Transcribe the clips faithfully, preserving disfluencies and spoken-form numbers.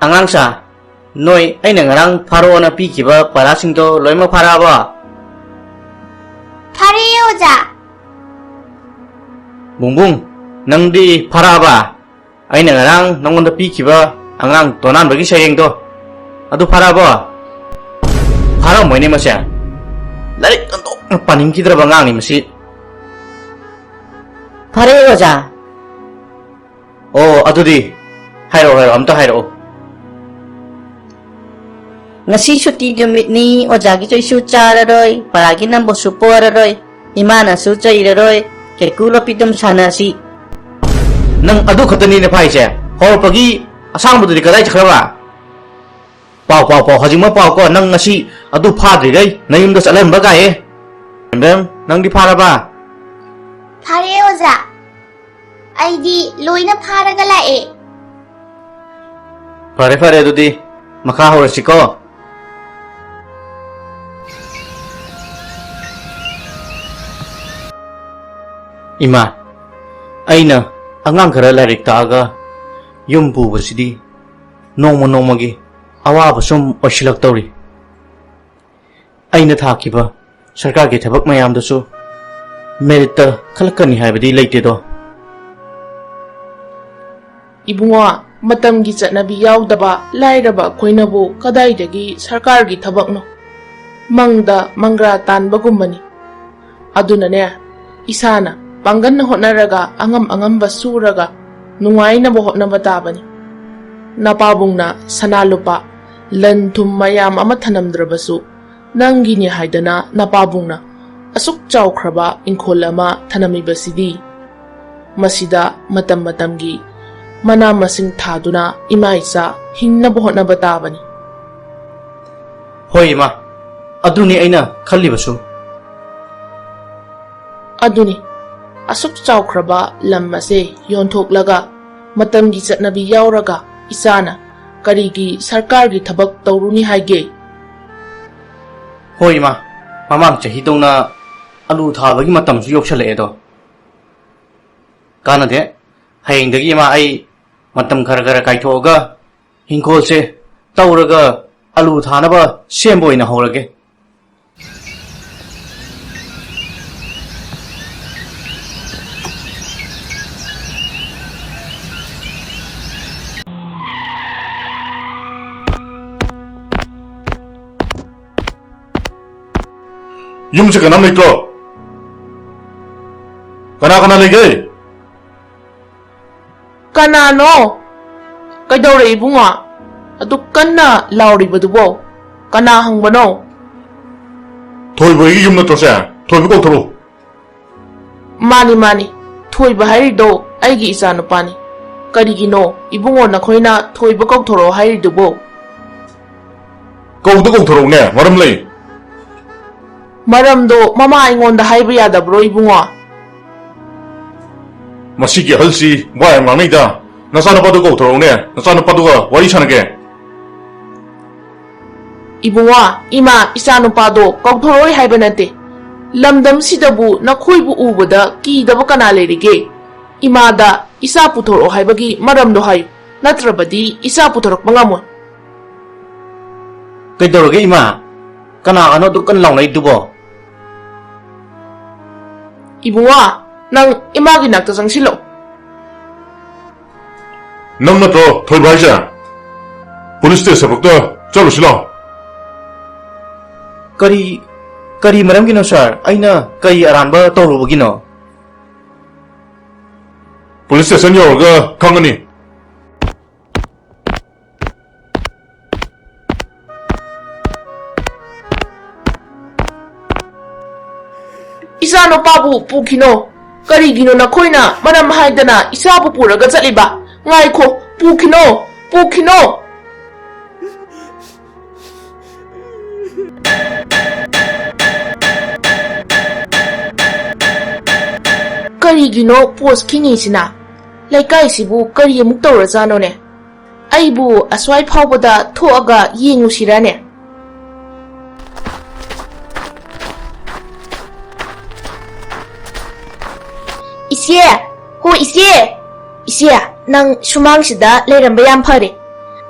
ꯑꯉꯥꯡꯁꯥ, ꯅꯣꯏ ꯑꯩꯅ ꯉꯔꯥꯡ ꯐꯥꯔꯛꯑꯣꯅ ꯄꯤꯈꯤꯕ ꯄꯔꯥꯁꯤꯡꯗꯣ ꯂꯣꯏꯅꯃꯛ ꯐꯥꯔꯛꯑꯕꯣ? ꯐꯥꯔꯛꯑꯦ, ꯑꯣꯖꯥ꯫ ꯕꯨꯡꯕꯨꯡ, ꯅꯪꯗꯤ ꯐꯥꯔꯛꯑꯕ? ꯑꯩꯅ ꯉꯔꯥꯡ ꯅꯪꯉꯣꯟꯗ ꯄꯤꯈꯤꯕ ꯑꯉꯥꯡ ꯇꯣꯅꯥꯟꯕꯒꯤ ꯁꯩꯔꯦꯡꯗꯣ, ꯑꯗꯨ ꯐꯥꯔꯛꯑꯕꯣ? ꯐꯥꯔꯝꯃꯣꯏꯅꯦ ꯃꯁꯦ꯫ ꯂꯥꯏꯔꯤꯛ ꯑꯣꯟꯊꯣꯛꯅ ꯄꯥꯅꯤꯡꯈꯤꯗ꯭ꯔꯕ ꯑꯉꯥꯡꯅꯤ ꯃꯁꯤ꯫ ꯐꯥꯔꯛꯑꯦ, ꯑꯣꯖꯥ꯫ ꯑꯣ, ꯑꯗꯨꯗꯤ ꯍꯥꯏꯔꯛꯑꯣ, ꯍꯥꯏꯔꯛꯑꯣ, ꯑꯝꯇ ꯍꯥꯏꯔꯛꯑꯣ꯫ ꯉꯁꯤ ꯁꯨꯇꯤ ꯅꯨꯃꯤꯠꯅꯤ, ꯑꯣꯖꯥꯒꯤꯁꯨ ꯏꯁꯨ ꯆꯥꯔꯔꯣꯏ, ꯄꯔꯥꯒꯤ ꯅꯝꯕꯣꯁꯨ ꯄꯣꯔꯔꯣꯏ, ꯏꯃꯥꯅꯁꯨ ꯆꯩꯔꯔꯣꯏ, ꯀꯦꯀꯨ ꯂꯣꯄꯤꯗꯨꯝ ꯁꯥꯟꯅꯁꯤ꯫ ꯅꯪ ꯑꯗꯨ ꯈꯛꯇꯅꯤꯅꯦ ꯐꯥꯏꯁꯦ? ꯍꯧꯔꯛꯄꯒꯤ ꯑꯁꯥꯡꯕꯗꯨꯗꯤ ꯀꯗꯥꯏ ꯆꯠꯈ꯭ꯔꯕ? ꯄꯥꯎ, ꯄꯥꯎ, ꯄꯥꯎ, ꯍꯧꯖꯤꯛꯃꯛ ꯄꯥꯎ ꯀꯣ, ꯅꯪ ꯉꯁꯤ ꯑꯗꯨ ꯐꯥꯗ꯭ꯔꯤꯈꯩ ꯅꯌꯨꯝꯗ ꯆꯠꯍꯟꯕ ꯀꯥꯏꯌꯦ꯫ ꯕꯦꯝ, ꯅꯪꯗꯤ ꯐꯥꯔꯕ? ꯐꯥꯔꯦ, ꯑꯣꯖꯥ꯫ ꯑꯩꯗꯤ ꯂꯣꯏꯅ ꯐꯥꯔꯒ ꯂꯥꯛꯑꯦ꯫ ꯐꯔꯦ, ꯐꯔꯦ, ꯑꯗꯨꯗꯤ ꯃꯈꯥ ꯍꯧꯔꯁꯤꯀꯣ꯫ ꯏꯃꯥ, ꯑꯩꯅ ꯑꯉꯥꯡ ꯈꯔ ꯂꯥꯏꯔꯤꯛ ꯇꯥꯛꯑꯒ ꯌꯨꯝ ꯄꯨꯕꯁꯤꯗꯤ ꯅꯣꯡꯃ ꯅꯣꯡꯃꯒꯤ ꯑꯋꯥꯕ ꯁꯨꯝ ꯑꯣꯏꯁꯤꯜꯂꯛꯇꯧꯔꯤ꯫ ꯑꯩꯅ ꯊꯥꯈꯤꯕ ꯁꯔꯀꯥꯔꯒꯤ ꯊꯕꯛ ꯃꯌꯥꯝꯗꯨꯁꯨ ꯃꯦꯔꯤꯠꯇ ꯈꯜꯂꯛꯀꯅꯤ ꯍꯥꯏꯕꯗꯤ ꯂꯩꯇꯦꯗꯣ꯫ ꯏꯕꯨꯡꯉꯣ, ꯃꯇꯝꯒꯤ ꯆꯠꯅꯕꯤ ꯌꯥꯎꯗꯕ ꯂꯥꯏꯔꯕ ꯑꯩꯈꯣꯏꯅꯕꯨ ꯀꯗꯥꯏꯗꯒꯤ ꯁꯔꯀꯥꯔꯒꯤ ꯊꯕꯛꯅꯣ? ꯃꯪꯗ ꯃꯪꯒ꯭ꯔꯥ ꯇꯥꯟꯕꯒꯨꯝꯕꯅꯤ꯫ ꯑꯗꯨꯅꯅꯦ, ꯏꯁꯥꯅ ꯄꯥꯡꯒꯟ ꯍꯣꯠꯅꯔꯒ ꯑꯉꯝ ꯑꯉꯝꯕ ꯁꯨꯔꯒ ꯅꯨꯡꯉꯥꯏꯅꯕ ꯍꯣꯠꯅꯕ ꯇꯥꯕꯅꯤ꯫ ꯅꯄꯥꯕꯨꯡꯅ ꯁꯅꯥ ꯂꯨꯄꯥ, ꯂꯟ ꯊꯨꯝ ꯃꯌꯥꯝ ꯑꯃ ꯊꯅꯝꯗ꯭ꯔꯕꯁꯨ, ꯅꯪꯒꯤꯅꯤ ꯍꯥꯏꯗꯅ ꯅꯄꯥꯕꯨꯡꯅ ꯑꯁꯨꯛ ꯆꯥꯎꯈ꯭ꯔꯕ ꯏꯪꯈꯣꯜ ꯑꯃ ꯊꯅꯝꯃꯤꯕꯁꯤꯗꯤ꯫ ꯃꯁꯤꯗ ꯃꯇꯝ ꯃꯇꯝꯒꯤ ꯃꯅꯥ ꯃꯁꯤꯡ ꯊꯥꯗꯨꯅ ꯏꯃꯥ ꯏꯆꯥ ꯍꯤꯡꯅꯕ ꯍꯣꯠꯅꯕ ꯇꯥꯕꯅꯤ꯫ ꯍꯣꯏ ꯏꯃꯥ, ꯑꯗꯨꯅꯤ ꯑꯩꯅ ꯈꯜꯂꯤꯕꯁꯨ꯫ ꯑꯗꯨꯅꯤ, ꯑꯁꯨꯛ ꯆꯥꯎꯈ꯭ꯔꯕ ꯂꯝ ꯑꯁꯦ ꯌꯣꯟꯊꯣꯛꯂꯒ, ꯃꯇꯝꯒꯤ ꯆꯠꯅꯕꯤ ꯌꯥꯎꯔꯒ, ꯏꯆꯥꯅ ꯀꯔꯤꯒꯤ ꯁꯔꯀꯥꯔꯒꯤ ꯊꯕꯛ ꯇꯧꯔꯨꯅꯤ ꯍꯥꯏꯒꯦ? ꯍꯣꯏ ꯏꯃꯥ, ꯃꯃꯥꯡ ꯆꯍꯤꯗꯧꯅ ꯑꯂꯨ ꯊꯥꯕꯒꯤ ꯃꯇꯝꯁꯨ ꯌꯧꯁꯜꯂꯛꯑꯦꯗꯣ꯫ ꯀꯥꯟꯅꯗꯦ, ꯍꯌꯦꯡꯗꯒꯤ ꯏꯃꯥ ꯑꯩ ꯃꯇꯝ ꯈꯔ ꯈꯔ ꯀꯥꯏꯊꯣꯛꯑꯒ ꯍꯤꯡꯈꯣꯜꯁꯦ ꯇꯧꯔꯒ ꯑꯂꯨ ꯊꯥꯅꯕ ꯁꯦꯝꯕ ꯑꯣꯏꯅ ꯍꯧꯔꯒꯦ꯫ ꯌꯨꯝꯁꯦ ꯀꯅꯥꯝ ꯂꯩꯇ꯭ꯔꯣ? ꯀꯅꯥ ꯀꯅꯥ ꯂꯩꯒꯦ? ꯀꯅꯥꯅꯣ? ꯀꯩꯗꯧꯔꯦ ꯏꯕꯨꯡꯉꯣ? ꯑꯗꯨꯛ ꯀꯟꯅ ꯂꯥꯎꯔꯤꯕꯗꯨꯕꯣ? ꯀꯅꯥ ꯍꯪꯕꯅꯣ? ꯊꯣꯏꯕ ꯍꯣꯏꯒꯤ ꯌꯨꯝ ꯅꯠꯇ꯭ꯔꯣ ꯁꯦ? ꯊꯣꯏꯕ ꯀꯧꯊꯣꯔꯛꯎ꯫ ꯃꯥꯅꯤ, ꯃꯥꯅꯤ꯫ ꯊꯣꯏꯕ ꯍꯥꯏꯔꯤꯗꯣ ꯑꯩꯒꯤ ꯏꯆꯥꯅꯨꯄꯥꯅꯤ꯫ ꯀꯔꯤꯒꯤꯅꯣ ꯏꯕꯨꯡꯉꯣ ꯅꯈꯣꯏꯅ ꯊꯣꯏꯕ ꯀꯧꯊꯣꯔꯛꯑꯣ ꯍꯥꯏꯔꯤꯗꯨꯕꯣ? ꯀꯧꯗ ꯀꯧꯊꯣꯔꯛꯎꯅꯦ, ꯃꯔꯝ ꯂꯩ꯫ ꯃꯔꯝꯗꯣ ꯃꯃꯥ ꯑꯩꯉꯣꯟꯗ ꯍꯥꯏꯕ ꯌꯥꯗꯕ꯭ꯔꯣ ꯏꯕꯨꯡꯉꯣ? ꯃꯁꯤꯒꯤ ꯑꯍꯜꯁꯤ ꯋꯥ ꯌꯥꯝ ꯉꯥꯡꯅꯩꯗ꯫ ꯅꯆꯥꯅꯨꯄꯥꯗꯨ ꯀꯧꯊꯣꯔꯛꯎꯅꯦ, ꯅꯆꯥꯅꯨꯄꯥꯗꯨꯒ ꯋꯥꯔꯤ ꯁꯥꯟꯅꯒꯦ꯫ ꯏꯕꯨꯡꯉꯣ, ꯏꯃꯥ ꯏꯆꯥꯅꯨꯄꯥꯗꯣ ꯀꯧꯊꯣꯔꯛꯑꯣꯏ ꯍꯥꯏꯕ ꯅꯠꯇꯦ꯫ ꯂꯝꯗꯝꯁꯤꯗꯕꯨ ꯅꯈꯣꯏꯕꯨ ꯎꯕꯗ ꯀꯤꯗꯕ ꯀꯅꯥ ꯂꯩꯔꯤꯒꯦ? ꯏꯃꯥꯗ ꯏꯆꯥ ꯄꯨꯊꯣꯔꯛꯑꯣ ꯍꯥꯏꯕꯒꯤ ꯃꯔꯝꯗꯣ ꯍꯥꯏꯌꯨ, ꯅꯠꯇ꯭ꯔꯕꯗꯤ ꯏꯆꯥ ꯄꯨꯊꯣꯔꯛꯄ ꯉꯝꯃꯣꯏ꯫ ꯀꯩꯗꯧꯔꯒꯦ ꯏꯃꯥ? ꯀꯅꯥꯒꯅꯣ ꯑꯗꯨꯛ ꯀꯟꯅ ꯂꯥꯎꯅꯩꯗꯨꯕꯣ? ꯏꯕꯨꯡꯉꯣ, ꯅꯪ ꯏꯃꯥꯒꯤ ꯅꯥꯛꯇ ꯆꯪꯁꯤꯜꯂꯛꯑꯣ꯫ ꯅꯪ ꯅꯠꯇ꯭ꯔꯣ ꯊꯣꯏꯕ ꯍꯥꯏꯁꯦ? ꯄꯨꯂꯤꯁ ꯁ꯭ꯇꯦꯁꯟ ꯐꯥꯎꯇ ꯆꯠꯂꯨꯁꯤ ꯂꯥꯛꯑꯣ꯫ ꯀꯔꯤ, ꯀꯔꯤ ꯃꯔꯝꯒꯤꯅꯣ ꯁꯥꯔ? ꯑꯩꯅ ꯀꯔꯤ ꯑꯔꯥꯟꯕ ꯇꯧꯔꯨꯕꯒꯤꯅꯣ? ꯄꯨꯂꯤꯁ ꯁ꯭ꯇꯦꯁꯟ ꯌꯧꯔꯒ ꯈꯪꯒꯅꯤ꯫ ꯏꯆꯥꯅꯨꯄꯥꯕꯨ ꯄꯨꯈꯤꯅꯣ꯫ ꯀꯔꯤꯒꯤꯅꯣ ꯅꯈꯣꯏꯅ ꯃꯔꯝ ꯍꯥꯏꯗꯅ ꯏꯆꯥꯕꯨ ꯄꯨꯔꯒ ꯆꯠꯂꯤꯕ? ꯉꯥꯏꯈꯣ, ꯄꯨꯈꯤꯅꯣ, ꯄꯨꯈꯤꯅꯣ꯫ ꯀꯔꯤꯒꯤꯅꯣ ꯄꯣꯁ ꯈꯤꯡꯉꯤꯁꯤꯅ? ꯂꯩꯀꯥꯏꯁꯤꯕꯨ ꯀꯔꯤ ꯑꯃꯨꯛ ꯇꯧꯔꯖꯥꯅꯣꯅꯦ? ꯑꯩꯕꯨ ꯑꯁ꯭ꯋꯥꯏ ꯐꯥꯎꯕꯗ ꯊꯣꯛꯑꯒ ꯌꯦꯡꯉꯨꯁꯤꯔꯅꯦ? ꯏꯆꯦ! ꯍꯣ ꯏꯆꯦ! ꯏꯆꯦ, ꯅꯪ ꯁꯨꯃꯥꯡꯁꯤꯗ ꯂꯩꯔꯝꯕ ꯌꯥꯝ ꯐꯔꯦ꯫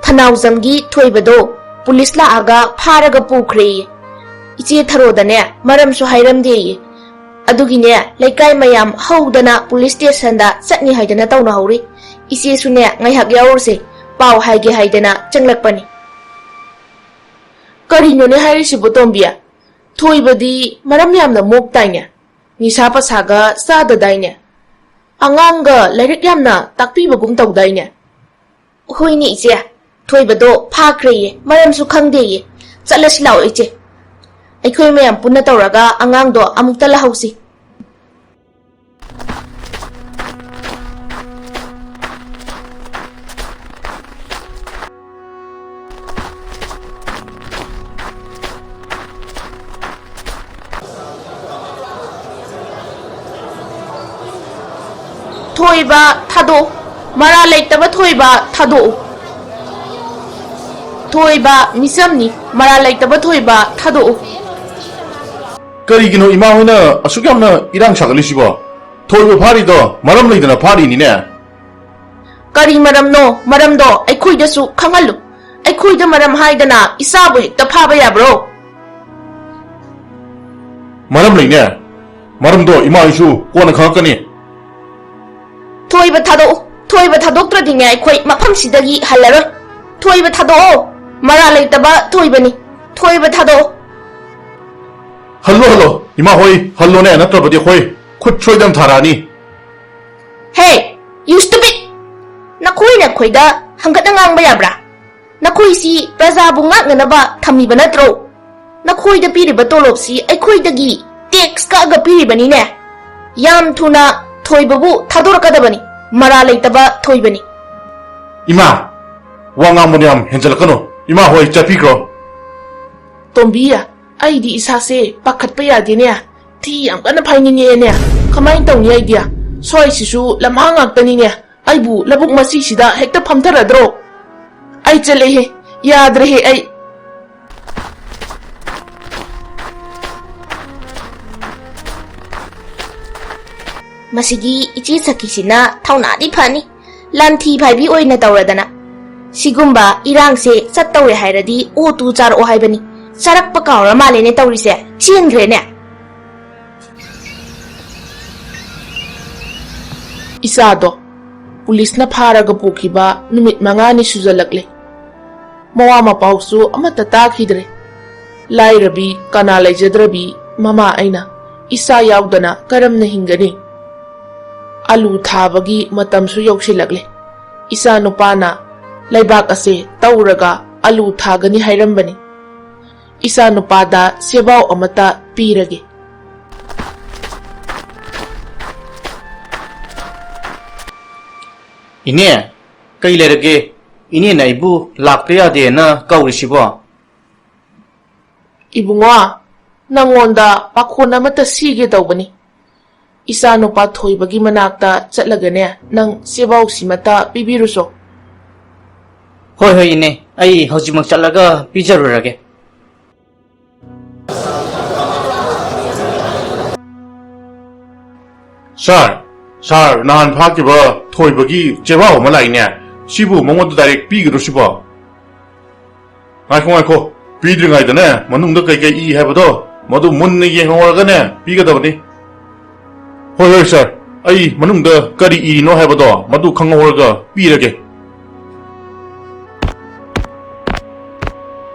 ꯊꯅꯥꯎꯖꯝꯒꯤ ꯊꯣꯏꯕꯗꯣ ꯄꯨꯂꯤꯁ ꯂꯥꯛꯑꯒ ꯐꯥꯔꯒ ꯄꯨꯈ꯭ꯔꯦꯌꯦ꯫ ꯏꯆꯦ ꯊꯔꯣꯗꯅꯦ ꯃꯔꯝꯁꯨ ꯍꯥꯏꯔꯝꯗꯦꯌꯦ꯫ ꯑꯗꯨꯒꯤꯅꯦ ꯂꯩꯀꯥꯏ ꯃꯌꯥꯝ ꯍꯧꯗꯅ ꯄꯨꯂꯤꯁ ꯁ꯭ꯇꯦꯁꯟꯗ ꯆꯠꯅꯤ ꯍꯥꯏꯗꯅ ꯇꯧꯅꯍꯧꯔꯤ꯫ ꯏꯆꯦꯁꯨꯅꯦ ꯉꯥꯏꯍꯥꯛ ꯌꯥꯎꯔꯨꯁꯦ, ꯄꯥꯎ ꯍꯥꯏꯒꯦ ꯍꯥꯏꯗꯅ ꯆꯪꯂꯛꯄꯅꯤ꯫ ꯀꯔꯤꯅꯣꯅꯦ ꯍꯥꯏꯔꯤꯁꯤꯕꯨ ꯇꯣꯝꯕꯤ? ꯊꯣꯏꯕꯗꯤ ꯃꯔꯝ ꯌꯥꯝꯅ ꯃꯣꯛꯇꯥꯏꯅꯦ꯫ ꯅꯤꯁꯥ ꯄꯁꯥꯒ ꯆꯥꯗꯗꯥꯏꯅꯦ꯫ ꯑꯉꯥꯡꯒ ꯂꯥꯏꯔꯤꯛ ꯌꯥꯝꯅ ꯇꯥꯛꯄꯤꯕꯒꯨꯝ ꯇꯧꯗꯥꯏꯅꯦ꯫ ꯍꯣꯏꯅꯦ ꯏꯆꯦ, ꯊꯣꯏꯕꯗꯣ ꯐꯥꯈ꯭ꯔꯦꯌꯦ, ꯃꯔꯝꯁꯨ ꯈꯪꯗꯦꯌꯦ꯫ ꯆꯠꯂꯁꯤ ꯂꯥꯛꯑꯣ ꯏꯆꯦ, ꯑꯩꯈꯣꯏ ꯃꯌꯥꯝ ꯄꯨꯟꯅ ꯇꯧꯔꯒ ꯑꯉꯥꯡꯗꯣ ꯑꯃꯨꯛꯇ ꯂꯥꯛꯍꯧꯁꯤ꯫ ꯊꯣꯏꯕ ꯊꯥꯗꯣꯛꯎ꯫ ꯃꯔꯥ ꯂꯩꯇꯕ ꯊꯣꯏꯕ ꯊꯥꯗꯣꯛꯎ꯫ ꯊꯣꯏꯕ ꯃꯤꯆꯝꯅꯤ꯫ ꯃꯔꯥ ꯂꯩꯇꯕ ꯊꯣꯏꯕ ꯊꯥꯗꯣꯛꯎ꯫ ꯀꯔꯤꯒꯤꯅꯣ ꯏꯃꯥ ꯍꯣꯏꯅ ꯑꯁꯨꯛ ꯌꯥꯝꯅ ꯏꯔꯥꯡ ꯁꯥꯒꯠꯂꯤꯁꯤꯕꯣ? ꯊꯣꯏꯕ ꯐꯥꯔꯤꯗꯣ ꯃꯔꯝ ꯂꯩꯗꯅ ꯐꯥꯔꯤꯅꯤꯅꯦ꯫ ꯀꯔꯤ ꯃꯔꯝꯅꯣ? ꯃꯔꯝꯗꯣ ꯑꯩꯈꯣꯏꯗꯁꯨ ꯈꯪꯍꯜꯂꯨ꯫ ꯑꯩꯈꯣꯏꯗ ꯃꯔꯝ ꯍꯥꯏꯗꯅ ꯏꯆꯥꯕꯨ ꯍꯦꯛꯇ ꯐꯥꯕ ꯌꯥꯕ꯭ꯔꯣ? ꯃꯔꯝ ꯂꯩꯅꯦ꯫ ꯃꯔꯝꯗꯣ ꯏꯃꯥ ꯍꯣꯏꯁꯨ ꯀꯣꯟꯅ ꯈꯪꯉꯛꯀꯅꯤ꯫ ꯊꯣꯏꯕ ꯊꯥꯗꯣꯛꯎ꯫ ꯊꯣꯏꯕ ꯊꯥꯗꯣꯛꯇ꯭ꯔꯗꯤꯅꯦ ꯑꯩꯈꯣꯏ ꯃꯐꯝꯁꯤꯗꯒꯤ ꯍꯜꯂꯔꯣꯏ꯫ ꯊꯣꯏꯕ ꯊꯥꯗꯣꯛꯑꯣ꯫ ꯃꯔꯥ ꯂꯩꯇꯕ ꯊꯣꯏꯕꯅꯤ꯫ ꯊꯣꯏꯕ ꯊꯥꯗꯣꯛꯑꯣ꯫ Hello, hello. ꯏꯃꯥ ꯍꯣꯏ, ꯍꯜꯂꯣꯅꯦ, ꯅꯠꯇ꯭ꯔꯕꯗꯤ ꯑꯩꯈꯣꯏ ꯈꯨꯠ ꯁꯣꯏꯗꯅ ꯊꯥꯔꯛꯑꯅꯤ꯫ Hey, you stupid! ꯅꯈꯣꯏꯅ ꯑꯩꯈꯣꯏꯗ ꯍꯪꯒꯠꯅ ꯉꯥꯡꯕ ꯌꯥꯕ꯭ꯔꯥ? ꯅꯈꯣꯏꯁꯤ ꯄ꯭ꯔꯖꯥꯕꯨ ꯉꯥꯛꯅꯅꯕ ꯊꯝꯃꯤꯕ ꯅꯠꯇ꯭ꯔꯣ? ꯅꯈꯣꯏꯗ ꯄꯤꯔꯤꯕ ꯇꯣꯂꯣꯞꯁꯤ ꯑꯩꯈꯣꯏꯗꯒꯤ tax ꯀꯛꯑꯒ ꯄꯤꯔꯤꯕꯅꯤꯅꯦ꯫ ꯌꯥꯝ ꯊꯨꯅ ꯊꯣꯏꯕꯕꯨ ꯊꯥꯗꯣꯔꯛꯀꯗꯕꯅꯤ, ꯃꯔꯥ ꯂꯩꯇꯕ ꯊꯣꯏꯕꯅꯤ꯫ ꯏꯃꯥ, ꯋꯥ ꯉꯥꯡꯕꯗ ꯌꯥꯝ ꯍꯦꯟꯖꯜꯂꯛꯀꯅꯨ꯫ ꯏꯃꯥ ꯍꯣꯏ, ꯆꯠꯄꯤꯈ꯭ꯔꯣ꯫ ꯇꯣꯝꯕꯤ, ꯑꯩꯗꯤ ꯏꯁꯥꯁꯦ ꯄꯥꯈꯠꯄ ꯌꯥꯗꯦꯅꯦ꯫ ꯊꯤ ꯌꯥꯝ ꯀꯟꯅ ꯐꯥꯏꯅꯤꯡꯉꯛꯑꯦꯅꯦ꯫ ꯀꯃꯥꯏꯅ ꯇꯧꯅꯤ ꯑꯩꯗꯤ? ꯁ꯭ꯋꯥꯏꯁꯤꯁꯨ ꯂꯝꯍꯥꯡ ꯉꯥꯛꯇꯅꯤꯅꯦ꯫ ꯑꯩꯕꯨ ꯂꯧꯕꯨꯛ ꯃꯆꯤꯁꯤꯗ ꯍꯦꯛꯇ ꯐꯝꯊꯔꯗ꯭ꯔꯣ? ꯑꯩ ꯆꯦꯜꯂꯛꯑꯦꯍꯦ, ꯌꯥꯗ꯭ꯔꯦꯍꯦ ꯑꯩ꯫ ꯃꯁꯤꯒꯤ ꯏꯆꯦ ꯁꯈꯤꯁꯤꯅ ꯊꯧꯅꯥꯗꯤ ꯐꯅꯤ, ꯂꯥꯟꯊꯤ ꯐꯥꯏꯕꯤ ꯑꯣꯏꯅ ꯇꯧꯔꯗꯅ꯫ ꯁꯤꯒꯨꯝꯕ ꯏꯔꯥꯡꯁꯦ ꯆꯠꯇꯧꯔꯦ ꯍꯥꯏꯔꯗꯤ ꯑꯣ ꯇꯨ ꯆꯥꯔꯛꯑꯣ ꯍꯥꯏꯕꯅꯤ꯫ ꯆꯥꯔꯛꯄ ꯀꯥꯎꯔ ꯃꯥꯜꯂꯦꯅꯦ ꯇꯧꯔꯤꯁꯦ꯫ ꯆꯦꯟꯈ꯭ꯔꯦꯅꯦ꯫ ꯏꯆꯥꯗꯣ ꯄꯨꯂꯤꯁꯅ ꯐꯥꯔꯒ ꯄꯨꯈꯤꯕ ꯅꯨꯃꯤꯠ ꯃꯉꯥꯅꯤ ꯁꯨꯖꯜꯂꯛꯂꯦ꯫ ꯃꯋꯥ ꯃꯄꯥꯎꯁꯨ ꯑꯃꯠꯇ ꯇꯥꯈꯤꯗ꯭ꯔꯦ꯫ ꯂꯥꯏꯔꯕꯤ ꯀꯅꯥ ꯂꯩꯖꯗ꯭ꯔꯕꯤ ꯃꯃꯥ ꯑꯩꯅ ꯏꯆꯥ ꯌꯥꯎꯗꯅ ꯀꯔꯝꯅ ꯍꯤꯡꯒꯅꯤ? ꯑꯂꯨ ꯊꯥꯕꯒꯤ ꯃꯇꯝꯁꯨ ꯌꯧꯁꯤꯜꯂꯛꯂꯦ꯫ ꯏꯆꯥ ꯅꯨꯄꯥꯅ ꯂꯩꯕꯥꯛ ꯑꯁꯦ ꯇꯧꯔꯒ ꯑꯂꯨ ꯊꯥꯒꯅꯤ ꯍꯥꯏꯔꯝꯕꯅꯤ꯫ ꯏꯆꯥ ꯅꯨꯄꯥꯗ ꯁꯦꯕꯥꯎ ꯑꯃꯠꯇ ꯄꯤꯔꯒꯦ꯫ ꯏꯅꯦ, ꯀꯩ ꯂꯩꯔꯒꯦ? ꯏꯅꯦꯅ ꯑꯩꯕꯨ ꯂꯥꯛꯄ ꯌꯥꯗꯦꯅ ꯀꯧꯔꯤꯁꯤꯕꯣ? ꯏꯕꯨꯡꯉꯣ, ꯅꯪꯉꯣꯟꯗ ꯄꯥꯈꯣꯟ ꯑꯃꯠꯇ ꯁꯤꯒꯦ ꯇꯧꯕꯅꯤ꯫ ꯏꯆꯥ ꯅꯨꯄꯥ ꯊꯣꯏꯕꯒꯤ ꯃꯅꯥꯛꯇ ꯆꯠꯂꯒꯅꯦ, ꯅꯪ ꯁꯦꯕꯥꯎꯁꯤꯃꯇ ꯄꯤꯕꯤꯔꯨꯆꯣ꯫ ꯍꯣꯏ, ꯍꯣꯏ, ꯏꯅꯦ, ꯑꯩ ꯍꯧꯖꯤꯛꯃꯛ ꯆꯠꯂꯒ ꯄꯤꯖꯔꯨꯔꯒꯦ꯫ ꯁꯥꯔ, ꯁꯥꯔ, ꯅꯍꯥꯟ ꯐꯥꯈꯤꯕ ꯊꯣꯏꯕꯒꯤ ꯆꯦꯕꯥꯎ ꯑꯃ ꯂꯥꯛꯏꯅꯦ, ꯁꯤꯕꯨ ꯃꯉꯣꯟꯗ ꯗꯥꯏꯔꯦꯛ ꯄꯤꯒꯗ꯭ꯔꯣ ꯁꯤꯕꯣ? ꯉꯥꯏꯈꯣ, ꯉꯥꯏꯈꯣ, ꯄꯤꯗ꯭ꯔꯤꯉꯩꯗꯅꯦ, ꯃꯅꯨꯡꯗ ꯀꯩꯀꯩ ꯏ ꯍꯥꯏꯕꯗꯣ, ꯃꯗꯨ ꯃꯨꯟꯅ ꯌꯦꯡꯍꯧꯔꯒꯅꯦ, ꯄꯤꯒꯗꯕꯅꯤ꯫ ꯍꯣꯏ, ꯍꯣꯏ, ꯁꯥꯔ, ꯑꯩ ꯃꯅꯨꯡꯗ ꯀꯔꯤ ꯏꯔꯤꯅꯣ ꯍꯥꯏꯕꯗꯣ, ꯃꯗꯨ ꯈꯪꯍꯧꯔꯒ ꯄꯤꯔꯒꯦ꯫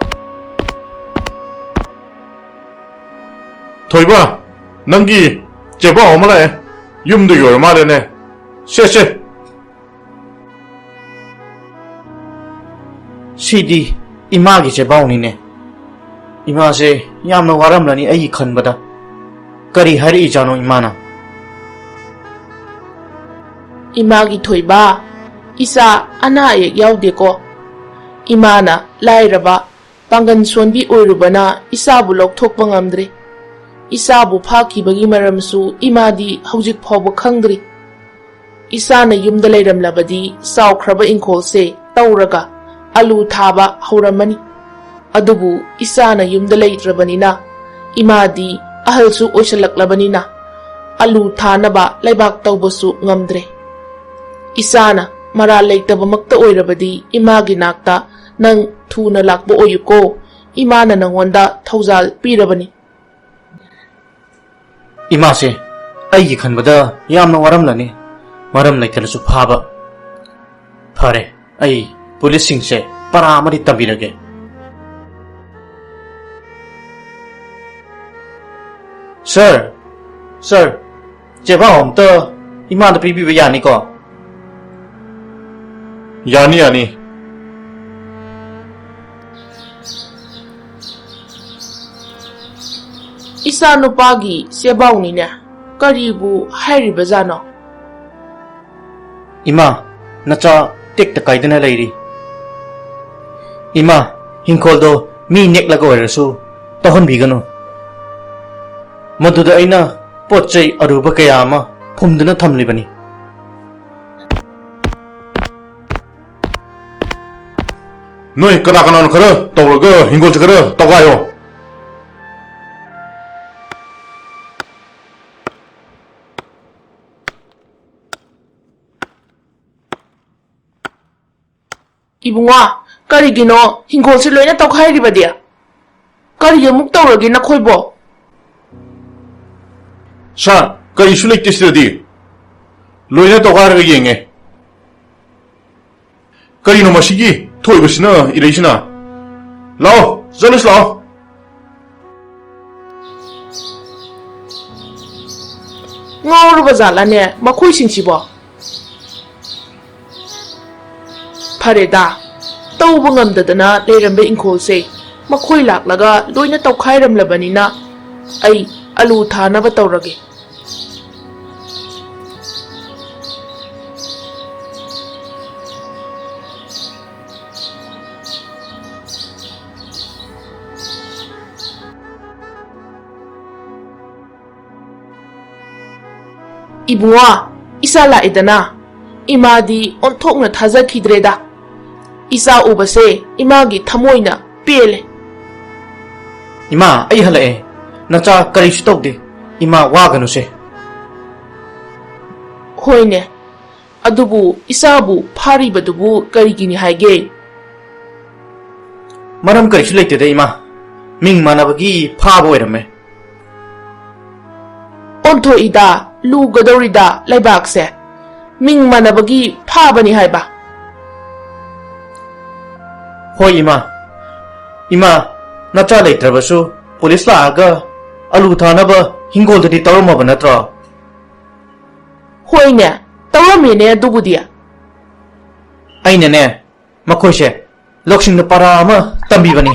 ꯊꯣꯏꯕ, ꯅꯪꯒꯤ ꯆꯦꯕꯥꯎ ꯑꯃ ꯂꯥꯛꯑꯦ꯫ ꯌꯨꯝꯗꯒꯤ ꯑꯣꯏꯔ ꯃꯥꯜꯂꯦꯅꯦ꯫ ꯁꯦ, ꯁꯦ꯫ ꯁꯤꯗꯤ ꯏꯃꯥꯒꯤ ꯆꯦꯕꯥꯎꯅꯤꯅꯦ꯫ ꯏꯃꯥꯁꯦ ꯌꯥꯝꯅ ꯋꯥꯔꯝꯂꯅꯤ ꯑꯩꯒꯤ ꯈꯟꯕꯗ꯫ ꯀꯔꯤ ꯍꯥꯏꯔꯛꯏꯖꯥꯠꯅꯣ ꯏꯃꯥꯅ? ꯏꯃꯥꯒꯤ ꯊꯣꯏꯕ, ꯏꯆꯥ ꯑꯅꯥ ꯑꯌꯦꯛ ꯌꯥꯎꯗꯦꯀꯣ꯫ ꯏꯃꯥꯅ ꯂꯥꯏꯔꯕ, ꯄꯥꯡꯒꯜ ꯁꯣꯟꯕꯤ ꯑꯣꯏꯔꯨꯕꯅ ꯏꯆꯥꯕꯨ ꯂꯧꯊꯣꯛꯄ ꯉꯝꯗ꯭ꯔꯦ꯫ ꯏꯆꯥꯕꯨ ꯐꯥꯈꯤꯕꯒꯤ ꯃꯔꯝꯁꯨ ꯏꯃꯥꯗꯤ ꯍꯧꯖꯤꯛ ꯐꯥꯎꯕ ꯈꯪꯗ꯭ꯔꯤ꯫ ꯏꯆꯥꯅ ꯌꯨꯝꯗ ꯂꯩꯔꯝꯂꯕꯗꯤ ꯆꯥꯎꯈ꯭ꯔꯕ ꯏꯪꯈꯣꯜꯁꯦ ꯇꯧꯔꯒ ꯑꯂꯨ ꯊꯥꯕ ꯍꯧꯔꯝꯃꯅꯤ꯫ ꯑꯗꯨꯕꯨ ꯏꯆꯥꯅ ꯌꯨꯝꯗ ꯂꯩꯇ꯭ꯔꯕꯅꯤꯅ, ꯏꯃꯥꯗꯤ ꯑꯍꯜꯁꯨ ꯑꯣꯏꯁꯜꯂꯛꯂꯕꯅꯤꯅ, ꯑꯂꯨ ꯊꯥꯅꯕ ꯂꯩꯕꯥꯛ ꯇꯧꯕꯁꯨ ꯉꯝꯗ꯭ꯔꯦ꯫ ꯏꯆꯥꯅ ꯃꯔꯥꯜ ꯂꯩꯇꯕꯃꯛꯇ ꯑꯣꯏꯔꯕꯗꯤ ꯏꯃꯥꯒꯤ ꯅꯥꯛꯇ ꯅꯪ ꯊꯨꯅ ꯂꯥꯛꯄ ꯑꯣꯏꯌꯨꯀꯣ꯫ ꯏꯃꯥꯅ ꯅꯪꯉꯣꯟꯗ ꯊꯧꯖꯥꯜ ꯄꯤꯔꯕꯅꯤ꯫ ꯏꯃꯥꯁꯦ ꯑꯩꯒꯤ ꯈꯟꯕꯗ ꯌꯥꯝꯅ ꯋꯥꯔꯝꯂꯅꯤ, ꯃꯔꯝ ꯂꯩꯇꯅꯁꯨ ꯐꯥꯕ꯫ ꯐꯔꯦ, ꯑꯩ ꯄꯨꯂꯤꯁꯁꯤꯡꯁꯦ ꯄꯔꯥ ꯑꯃꯗꯤ ꯇꯝꯕꯤꯔꯒꯦ꯫ ꯁꯥꯔ, ꯁꯥꯔ, ꯆꯦꯕꯥꯎ ꯑꯝꯇ ꯏꯃꯥꯗ ꯄꯤꯕꯤꯕ ꯌꯥꯅꯤꯀꯣ? ꯌꯥꯅꯤ, ꯌꯥꯅꯤ꯫ ꯏꯆꯥ ꯅꯨꯄꯥꯒꯤ ꯆꯦꯕꯥꯎꯅꯤꯅꯦ, ꯀꯔꯤꯕꯨ ꯍꯥꯏꯔꯤꯕꯖꯥꯠꯅꯣ? ꯏꯃꯥ, ꯅꯆꯥ ꯇꯦꯛꯇ ꯀꯥꯏꯗꯅ ꯂꯩꯔꯤ꯫ ꯏꯃꯥ, ꯍꯤꯡꯈꯣꯜꯗꯣ ꯃꯤ ꯅꯦꯛꯂꯒ ꯑꯣꯏꯔꯁꯨ ꯇꯧꯍꯟꯕꯤꯒꯅꯨ꯫ ꯃꯗꯨꯗ ꯑꯩꯅ ꯄꯣꯠ ꯆꯩ ꯑꯔꯨꯕ ꯀꯌꯥ ꯑꯃ ꯐꯨꯝꯗꯨꯅ ꯊꯝꯂꯤꯕꯅꯤ꯫ ꯅꯣꯏ ꯀꯅꯥ ꯀꯅꯥꯅꯣ ꯈꯔ ꯇꯧꯔꯒ ꯍꯤꯡꯒꯣꯜꯁꯦ ꯈꯔ ꯇꯧꯒꯥꯏꯌꯣ꯫ ꯏꯕꯨꯡꯉꯣ, ꯀꯔꯤꯒꯤꯅꯣ ꯍꯤꯡꯒꯣꯜꯁꯦ ꯂꯣꯏꯅ ꯇꯧꯈꯥꯏꯔꯤꯕꯗꯤ? ꯀꯔꯤ ꯑꯃꯨꯛ ꯇꯧꯔꯒꯦ ꯅꯈꯣꯏꯕꯣ? ꯁꯥꯔ, ꯀꯔꯤꯁꯨ ꯂꯩꯇꯦ ꯁꯤꯗꯗꯤ꯫ ꯂꯣꯏꯅ ꯇꯧꯈꯥꯏꯔꯒ ꯌꯦꯡꯉꯦ꯫ ꯀꯔꯤꯅꯣ ꯃꯁꯤꯒꯤ ꯊꯣꯛꯏꯕꯁꯤꯅ ꯏꯔꯩꯁꯤꯅ? ꯂꯥꯛꯑꯣ, ꯆꯠꯂꯨꯁꯤ ꯂꯥꯛꯑꯣ꯫ ꯉꯥꯎꯔꯕ ꯖꯥꯠꯂꯅꯦ ꯃꯈꯣꯏꯁꯤꯡꯁꯤꯕꯣ? ꯐꯔꯦꯗ, ꯇꯧꯕ ꯉꯝꯗꯗꯅ ꯂꯩꯔꯝꯕ ꯏꯪꯈꯣꯜꯁꯦ ꯃꯈꯣꯏ ꯂꯥꯛꯂꯒ ꯂꯣꯏꯅ ꯇꯧꯈꯥꯏꯔꯝꯂꯕꯅꯤꯅ ꯑꯩ ꯑꯂꯨ ꯊꯥꯅꯕ ꯇꯧꯔꯒꯦ꯫ ꯏꯕꯨꯡꯉꯣ, ꯏꯆꯥ ꯂꯥꯛꯑꯦꯗꯅ꯫ ꯏꯃꯥꯗꯤ ꯑꯣꯟꯊꯣꯛꯅ ꯊꯥꯖꯈꯤꯗ꯭ꯔꯦꯗ꯫ ꯏꯆꯥ ꯎꯕꯁꯦ ꯏꯃꯥꯒꯤ ꯊꯃꯣꯏꯅ ꯄꯦꯜꯂꯦ꯫ ꯏꯃꯥ, ꯑꯩ ꯍꯜꯂꯛꯑꯦ꯫ ꯅꯆꯥ ꯀꯔꯤꯁꯨ ꯇꯧꯗꯦ꯫ ꯏꯃꯥ, ꯋꯥꯒꯅꯨꯁꯦ꯫ ꯍꯣꯏꯅꯦ, ꯑꯗꯨꯕꯨ ꯏꯆꯥꯕꯨ ꯐꯥꯔꯤꯕꯗꯨꯕꯨ ꯀꯔꯤꯒꯤꯅꯤ ꯍꯥꯏꯒꯦ? ꯃꯔꯝ ꯀꯔꯤꯁꯨ ꯂꯩꯇꯦꯗ, ꯏꯃꯥ꯫ ꯃꯤꯡ ꯃꯥꯟꯅꯕꯒꯤ ꯐꯥꯕ ꯑꯣꯏꯔꯝꯃꯦ꯫ ꯑꯣꯟꯊꯣꯛꯏꯗ, ꯂꯨꯒꯗꯧꯔꯤꯗ ꯂꯩꯕꯥꯛꯁꯦ꯫ ꯃꯤꯡ ꯃꯥꯟꯅꯕꯒꯤ ꯐꯥꯕꯅꯤ ꯍꯥꯏꯕ? ꯍꯣꯏ, ꯏꯃꯥ꯫ ꯏꯃꯥ, ꯅꯆꯥ ꯂꯩꯇ꯭ꯔꯕꯁꯨ ꯄꯨꯂꯤꯁ ꯂꯥꯛꯑꯒ ꯑꯂꯨ ꯊꯥꯅꯕ ꯍꯤꯡꯒꯣꯜꯗꯗꯤ ꯇꯧꯔꯝꯃꯕ ꯅꯠꯇ꯭ꯔꯣ? ꯍꯣꯏꯅꯦ, ꯇꯧꯔꯝꯃꯦꯅꯦ ꯑꯗꯨꯕꯨꯗꯤ꯫ ꯑꯩꯅꯅꯦ, ꯃꯈꯣꯏꯁꯦ ꯂꯧꯁꯤꯡꯗ ꯄꯔꯥ ꯑꯃ ꯇꯝꯕꯤꯕꯅꯤ꯫